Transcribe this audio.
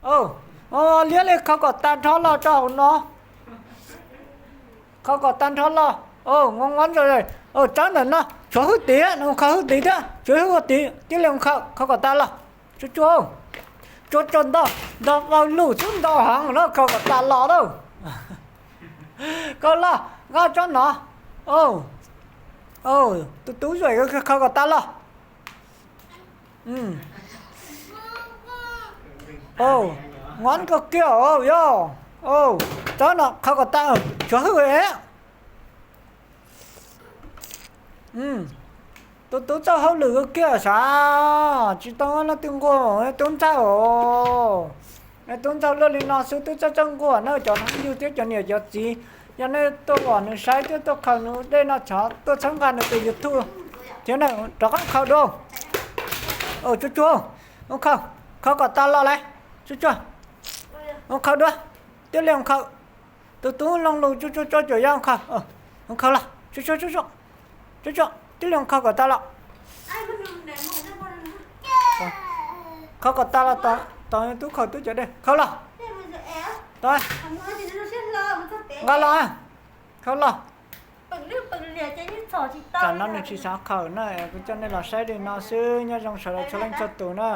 Liab li, khau kom tas nrho los rau hauv no. Khau kom tas nrho los. Nqov nqov, tsawb ntawm no, tshuav hwj tim, khaws hwj tim thiab, tshuav hwj tim, tib li khaws, khau kom tas los. Tsuag tsuag, tsuag tsuag, nto, nto vau lug xwb, nto heev no, khau kom tas los lauj. Khau los, nqa tsob no. Tus tub zuam khau kom tas los. Nqov kawg kiag yog. Tsob no khau kom tas, tshuav hwj. Tus tub txawj hauj lwm kawg kiag sav, tsis tau leej twg nquag tub ntxawg os. Tub ntxawg luaj li no xwb twb txawj txawj nquag na cov phooj ywg thiab cov niam cov txiv. Yog nej tuaj pom nws saib thiab tuaj khaws nws dej no thov tuaj txhawb nqa nws tus YouTube thiab na, rov qab khaws dua. Tsuag tsuag, khau, khau kom tas los lawm. Tsuag tsuag, khaws dua, tib li khaws. Tus tub looj lus tsuag tsuag tso cuam yog khaws, khaws los, tsuag tsuag, tsuag tsuag, tib li khaws kom tas los. Khau kom tas los, tos tub khaws tub cov dej, khaws los. Nqa los, khaws los. Tam no nws tsis xav khaws na, kuv coj nej los saib li no xwb, nyob zoo sawv daws txhua leej txhua tus na.